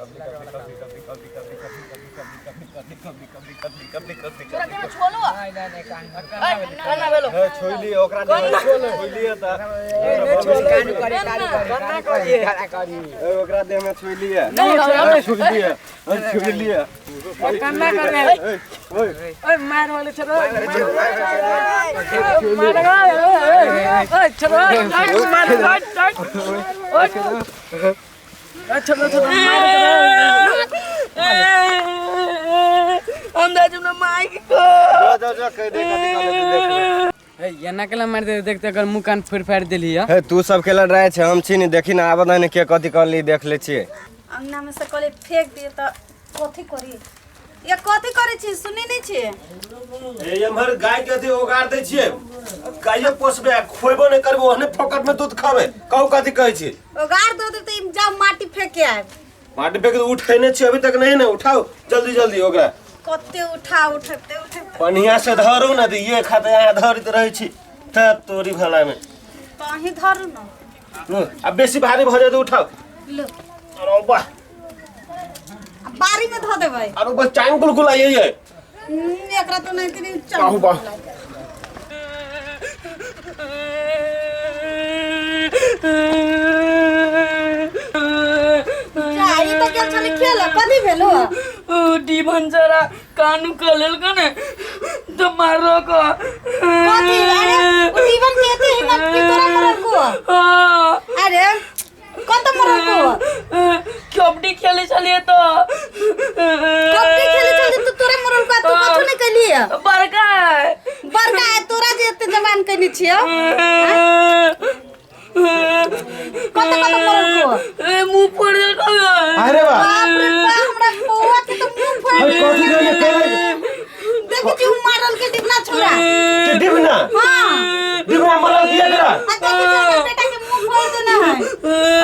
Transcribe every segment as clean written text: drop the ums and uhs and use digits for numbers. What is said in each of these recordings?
तोरा देह में छुअलो कन्ना भेलो हे छोइली ओकरा देह में छोइली त ए, ओकरा देह में छोइली है छोइली है छोइली है कन्ना करे ए, ओए ओए मार वाले छोरो मार ओए छोरो मार ओए छोरो छोरो मार अंदाज में माइक को जो जो जो कह दे कथी कह दे देख ले। ए एना केला मार दे देखते अगर मुंह कान फोड़ फाड़ देली है हे तू सब के लड़ रहे छे हम छी नी देखी ना आबद ने के कथी करली देख ले छिए अंगना में से कहले फेंक दिए तऽ कथी करी ये कथी करै छी सुनै नहि छियै ए एम्हर गाय के अथी ओगार दै छियै गाये पोसबे आ खोएबो नहि करबो ओहने फोकट में दूध खाबे कहू कथी कहै छी ओगार दो देब तऽ ई जाउ माटी फेंक के आयब माटी फेंक के उठेने छियै अभी तक नहीं ने उठाओ जल्दी जल्दी ओकरा कते उठा उठेते उठेते बढ़िया से धरू ने तऽ ये खाते अहाँ धरैत रहै छी तऽ तोरी भला में तऽ अहीं धरू ने आ बेसी भारी भऽ जाय तऽ उठाओ लो अरे वाह आ बारी में धऽ देबै अरे बस चाइम कुलकुलाइए ये एकरा तो नहीं तनी बाहु, बाहु। जा ई तऽ गेल छलै खेल कथी भेलो ओ डीभन जरा कानू क लेलक ने तो मारलो को कथी अरे उ जीवन के एते हिम्मत की तोरा मरल को अरे कत मरल को कबड्डी खेले छलिए तो कबड्डी खेले छली तो तोरा मरल को तू कथू नहीं कैली बड़का है। बड़का है तोरा जे एते जवान कैनी छियो कत कत मरल को ए मुंह फोड़ देलको अरे वाह बाप रे बाप हमरा बौआ के तो मुंह फोड़ अरे कथी कहले कहले देखै छी उ मारल के डिबना छोरा के डिबना हां डिबना मरल दिया एकरा आ देखै छी हमर बेटा के मुंह फोड़ देना है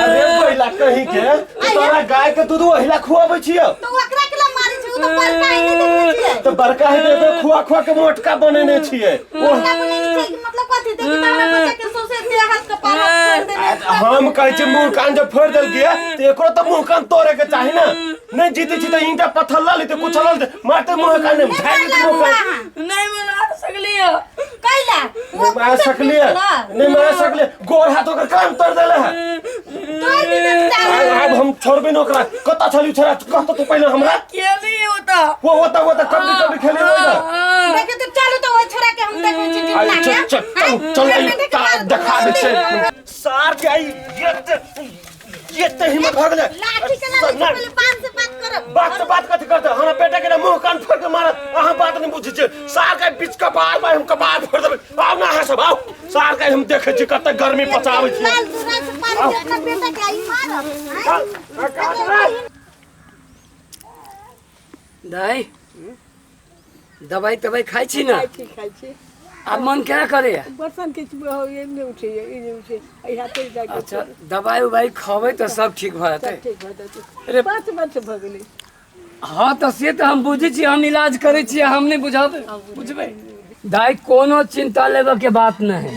अरे पहिला कहीं के तोरा गाय के दूध ओहिला खुआबै छियो तो ओकरा के ला मारै छै उ तो बड़का है नहीं देखने छियै तो बड़का है तो खुआ खुआ के मोटका बनेने छियै ओ बड़का बनेने छियै कि मतलब कथी देखी त हमरा बच्चा के सौंसे देह हाथ के पार हाथ फोड़ देने है। हम कहै छी मुंह कान जब फोड़ देलकै तऽ एकरो तऽ मुंह कान तोड़े के चाही ने नहीं जीते छी तऽ ईंटा पत्थर लऽ लेते कुछ लऽ लेते मारते मुंह कान में झाड़ि देते मुंह कान नहीं मना सकलिए कैला नहीं मार सकलिए नहीं मार सकलिए गोर हाथ ओकर कान तोड़ देले है तोड़ देते आब आब हम छोड़बे न ओकरा कतऽ छली छोड़ा कह तऽ तू पहिले हमरा खेली होता वो ओतऽ ओतऽ कबड्डी कबड्डी खेली ओतऽ देखी तो चलू तो ओइ छोरा के हम देखै छी आई डिबना चल के चल चल चल आई देखा दै छै सार के आई एते एते हिम्मत भऽ गेलै लाठी के ना पहिले बात से बात करब बात से बात कथी करते हमरा बेटा के ना मुंह कान फोड़ के मारत अहाँ बात नहीं बुझै छियै सार के बीच कपार पर हम कपार फोड़ देबै आउ ना अहाँ सब आउ सार के हम देखै छी कते गर्मी पचाबै छियै लाल दूरा से पार के अपना बेटा के आई मारब चल, दाइ दवाई तवाई खाइ छी ने खाइ छी खाइ छी आब मन केना करैया बर्तन के ई नहि उठैया ई नहि उठै एहि हाथे जाके अच्छा दवाई उवाई खबै तऽ सब ठीक भऽ जेतै ठीक भऽ जेतै अरे 5 वर्ष भऽ गेलै हँ तऽ से तऽ हम बुझै छी हम इलाज करै छियै हम नहि बुझबै बुझबै दाइ कोनो चिन्ता लेबऽ के बात नहि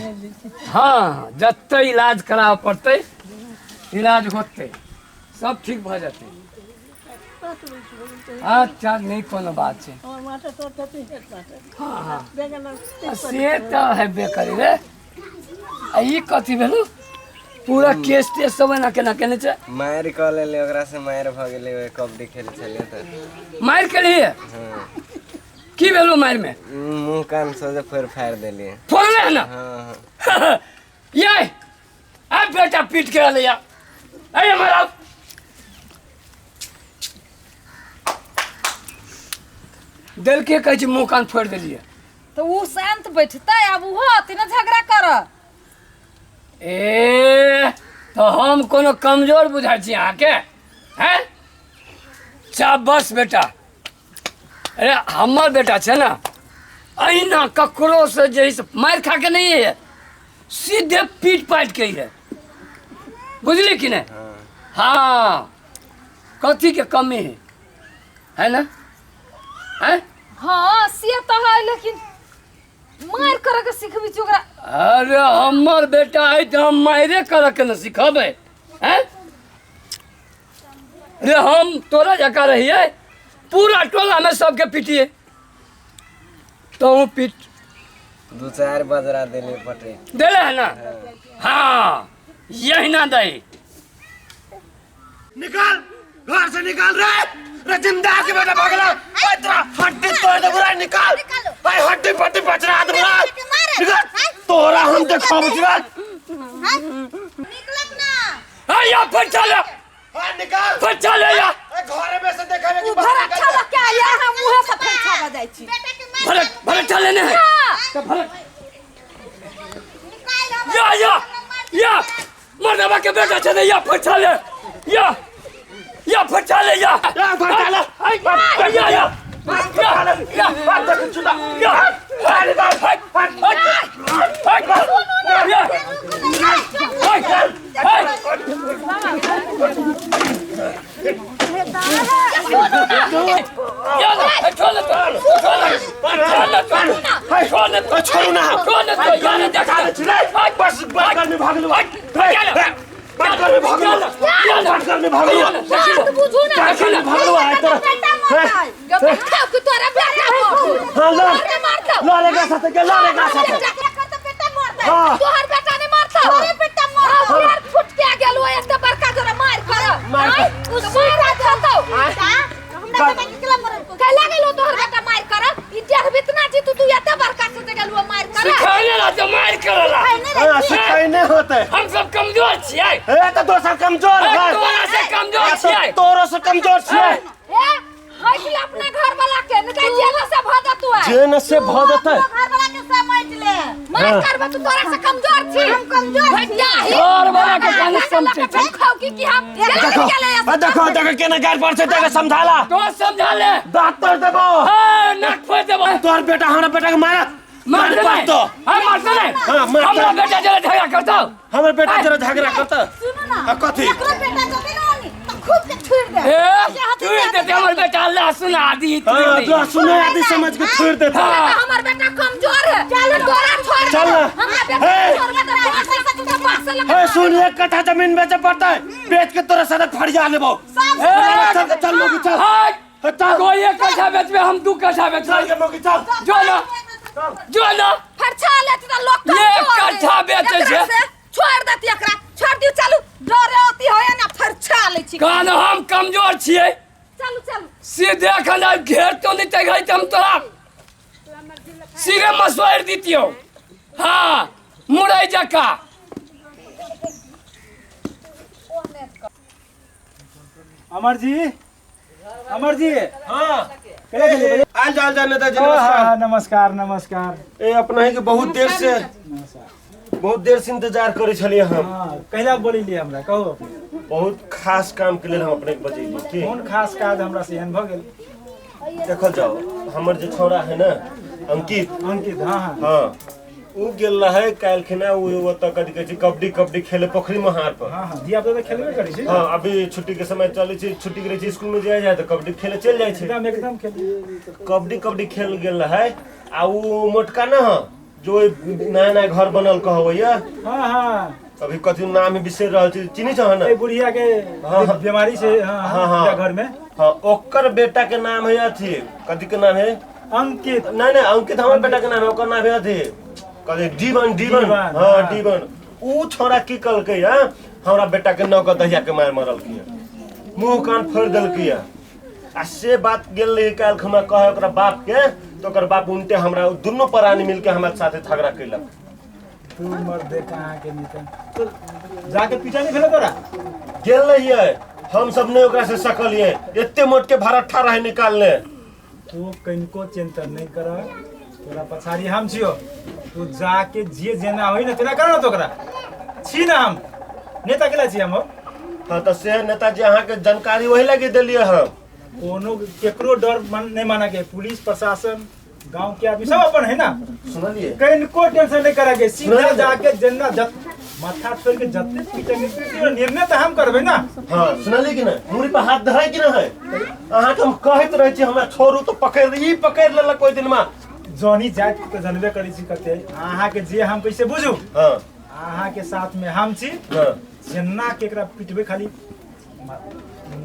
हँ जते इलाज कराबऽ पड़तै इलाज होतै सब ठीक भऽ जेतै अच्छा नहि कोनो बात छै हमर माथा तर तते हेत माथा हँ हँ बेगन आ से तऽ हेबे करी रे आ ई कथी भेलौ पूरा केस तेस सब एना केना केने छै मारि कऽ लेले ओकरा से मारि भऽ गेलै ओहि कबड्डी खेलै छलियै तऽ मारि केलियै हँ की भेलौ मारिमे मुँह कान सोझे फोड़ि फाड़ि देलियै फोड़ले है ना हँ हँ ये अब बेटा पीट के रहले या अरे हमारा देलके कहै छै मुँह कान फोड़ि देलियै तऽ उ शान्त बैठतै आब उहो अथी ने झगड़ा कर ए तऽ हम कोनो कमजोर बुझाइ छी अहाँके हैं चा बस बेटा अरे हमर बेटा छै ने अहिना ककरो से जे है से मारि खा के नहीं है सीधे पीट पाटि के है बुझली कि नहीं हाँ कथी के कमी है है ना हैं हाँ से तऽ है लेकिन मारि करे के सिखबी छी ओकरा अरे हमर बेटा है तऽ हम मारे करऽ के ने सिखबै हैं रे हम तोरा जकाँ रहियै पूरा टोलामे सबके पिटियै तोहूँ पीट दू चारि बजरा देले पटे देले है ना हाँ यही ना दही निकाल घर से निकाल रे रे जिंदा के बेटा भगला ओए तोरा हड्डी तोड़ देबो रे निकाल ओए हड्डी पट्टी पचरा देबो रे निकाल तोरा हम देखाबो छी रे निकलत ना हाँ या फिर चले हां निकाल फिर चले या ओए घरे में से देखाबे कि घर अच्छा लग के आया हम मुंह से फिर छावा जाय छी बेटा के मार भले भले चले नहीं तो भले निकाल या या या मर्दबा के बेटा चले या फिर चले या या फिर चले या या फिर चले। या या या या बात देख चुदा या या छोड़ू ना बस बस गर्मी भागलू बस गर्मी भागलू बस गर्मी भागलू बुझू ना गर्मी भागलू आय तोरा बेटा मरतै बेटा के तोरा बेटा मरतै हां लड़ तोरे मारतौ लड़ेगा साथे के लड़ेगा साथे एकर तऽ बेटा मरतै हाँ। तोहर बेटा नहीं मारतौ तोरे बेटा मरतौ यार फुट के आ गेल एते बड़का जोरा मार कर मार कर। उ सुइरा खतौ हमरा बेटा के केला मरल कैला गेलो तोहर बेटा मार कर ई देख इतना जी तू तू एते बड़का से गेल मार कर सिखाने ला तो मार करला हां सिखाई नहीं होते हम सब कमजोर छियै ए तो दोसर कमजोर है तोरा से कमजोर छियै तोरो से कमजोर छियै ए हटि ले अपना घर वाला के नहीं तऽ जेल से भ जतू है जेल से भ जेतै। घर वाला के समझ ले मार करबे तू तोरा से कमजोर छी हम कमजोर छी घर वाला के कहानी समझै छै खाओ की कि हम देखो आ देखो देखो केना गाड़ पर छै देखो समझाला तो समझा ले दांत तोड़ देबो ए नाक फोड़ देबो तोहर बेटा हमरा बेटा के मारत मारते मार नहीं तो हाँ मारते नहीं हाँ, मारते। हमरा बेटा जरा झगड़ा करता हमर बेटा जरा झगड़ा करता सुनो ना आ, कथी? एकरो बेटा जते ना ओनी त खूब के छुड़ दे ए तू देते हमर बेटा लहसुन आदि हाँ लहसुन आदि समझ के छोड़ देता हाँ। हमर बेटा कमजोर है चल तोरा छोड़ चल ना। हमरा बेटा हे। छोड़ दे तो पास से पास से हे सुन एक कट्ठा जमीन बेचे पड़ता है बेच के तोरा साथे फरिया लेबो ए, चल चल मोगी चल हाँ हे, चल कोई एक कट्ठा बेचबे हम दू कट्ठा बेचबे चल के मोगी चल जो ना जो ना फरछा लेती त लोग ये कमजोर है। कट्ठा बेचै एकरा छै। से छोड़ देती एकरा छोड़ दियो चलू डरे होती है ना फरछा लै छी कान हम कमजोर छियै चलू चलू सीधे एखन आब घेर तो नहीं तै घड़ी हम तोरा सीधे मसोरि दितियौ हाँ मुरई जकाँ अमर जी अमर जी हाँ केना गेलियै बजे? आयल जाओ जाओ नेताजी हाँ, हाँ, नमस्कार नमस्कार नमस्कार ए अपना ही के बहुत देर से बहुत देर से इंतजार करे छलिए हम हाँ कहिला बोलेलियै हमरा कहू अपने बहुत खास काम के लेल हम अपने के बजेली ठीक कोन खास काज हमरा से एहन भऽ गेल देखल जाओ हमर जे छौड़ा है ना अंकित अंकित हाँ हाँ हाँ उ गेल रहे काल्हि खिना उ ओतऽ कथी कहै छै कबड्डी कबड्डी खेले पोखरी महार पर हाँ हाँ धिया पुता तऽ खेलबे करै छै हाँ अभी छुट्टी के समय चलै छै छुट्टी के रहै छै स्कूल में जाय जाय तऽ कबड्डी खेले चलि जाइ छै एकदम एकदम खेल कबड्डी कबड्डी खेल गेल रहे आ उ मोटका न ह जो नया नया घर बनल कहबैया हाँ हाँ अभी कथी नाम बिसरि रहल छी चिन्है छह ने ए बुढ़िया के हाँ, हाँ। बीमारी से हाँ हाँ, हाँ। हाँ घर में हाँ ओकर बेटा के नाम है अथी कथी के नाम है अंकित नहीं नहीं अंकित हमर बेटा के नाम है ओकर नाम है अथी कथी डीबन डीबन डीबन, हाँ हाँ। डीबन ऊ छोरा की कलकै है हमरा बेटा के नौ दहिया के मार मरलकै है मुंह कान फोड़ि देलकै है आ से बात गेल रही काल्हि हमरा कहे ओकरा बाप के तऽ ओकर बाप उनटे हमरा उ दुनू प्राणी मिलके हमरा साथे झगड़ा केलक तू मर दे कहाँ के निकल तो जाके पीछा नहीं भेलो तोरा गेल रहियै हम सब नहि ओकरा से सकलियै एते मोट के भरट्ठा रहे निकालने तू कनिको चिंता नहीं कर तोरा पछाड़ी हम छियो तू जाके जे जेना होई ना तेना कर ना तोकरा छी ना हम नेता केला छी हम हो हाँ तऽ से नेताजी अहाँके जानकारी वही लगी देलियै हम कोनो केकरो डर मन नहीं माना के पुलिस प्रशासन गांव के आदमी सब अपन है ना सुनलियै कनिको टेंशन नहीं करे के सीधा सुनलियै? जाके जेना जत माथा छोड़ के जते पीटेंगे पीटियो, निर्णय तो हम करबै ना हाँ सुनलियै कि नहि मूड़ी पर हाथ धरै कि नहि अहाँके हम कहैत रहै छी हमरा छोड़ू तऽ पकड़ि ई पकड़ि लेलक ओहि दिनमा जनी जाति तऽ जनबे करै छी कते अहाँके जे हम कैसे बुझू हाँ अहाँके साथ में हम छी हाँ जेना के एकरा पिटबै खाली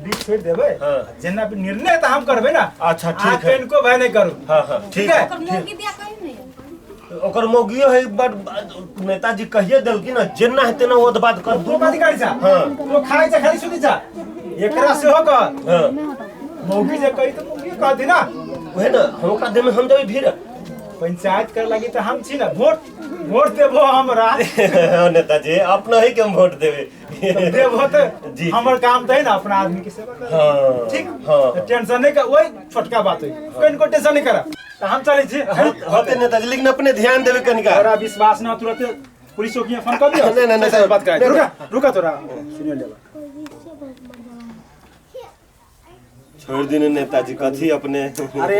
बीच छोड़ देबै। हाँ। जेना भी निर्णय तऽ हम करबै ना। अच्छा, ठीक अहाँ है। कनिको भय नहि करू। हाँ हाँ, ठीक है। ओकर मौगी दिया कही नहीं। ओकर मौगियो है बड। नेताजी कहिए देलखिन ना, जेना है तेना ओ बात कर। तू कथी करै छा? हाँ। तू खाइ छा, खाली सुति छा। एकरा सेहो कह। हाँ। मौगी जे कही तऽ मौगी कहती ना। वही ना, हम ओकरा देह में हम देबै भीड़। पंचायत करे लगी तऽ हम छी ना, वोट वोट देबो हमरा। हाँ, नेताजी, अपना ही के हम वोट देबै। देबो तऽ जी। हमर काम तऽ है ना अपना आदमी के सेवा करे। हाँ। ठीक। हाँ। तऽ टेंशन नहीं कर, वही छोटका बात है, कनिको टेंशन नहीं कर, तऽ हम चलै छी। होते नेताजी, लेकिन अपने ध्यान देबै कनिका। तोरा विश्वास ना, तुरंत पुलिस चौकी में फोन कर दियो। नहीं, नहीं, नहीं, चल, बात कराए। नहीं, रुका रुका, तोरा सुनियो लेबा। छोड़ दिन नेताजी, कथी अपने। अरे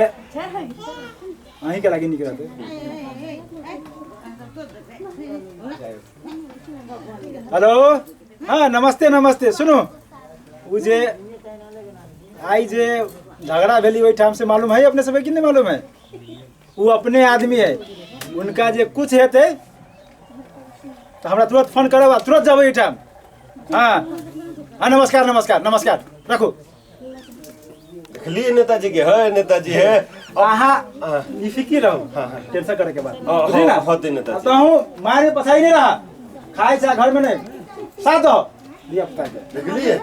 अहीं के लागी निक रहते। हेलो, हाँ नमस्ते नमस्ते। सुनू, उ जे आई जे झगड़ा भेली ओहिठाम से मालूम है अपने सबके कि नहीं मालूम है? वो अपने आदमी है, उनका जे कुछ हेतै तो हमरा तुरंत फोन करब आ तुरंत जब एहिठाम। हाँ हाँ, नमस्कार नमस्कार नमस्कार, रखू। देखलिए नेताजी के है, नेताजी है। अहाँ हाँ। निफिकी रहू, टेंशन करे के बाद। हाँ, बुझली ना? हाँ, होतै नेताजी। तहूँ मारे पछाइ नहीं रहा, खाइ छा घर में नहीं, साथ दो धिया पुता के। देखलिए,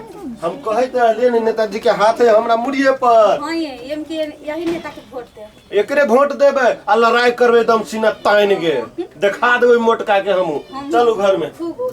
हम कहैत रहलिए ने नेताजी के हाथ है हमरा मुड़िए पर। हाँ, ये एम के यही नेता के वोट दे। एकरे वोट देबै आ लड़ाई करबै एकदम सीना तानि के देखा देबै मोटका के। हमहूँ चलू घर में। खूब।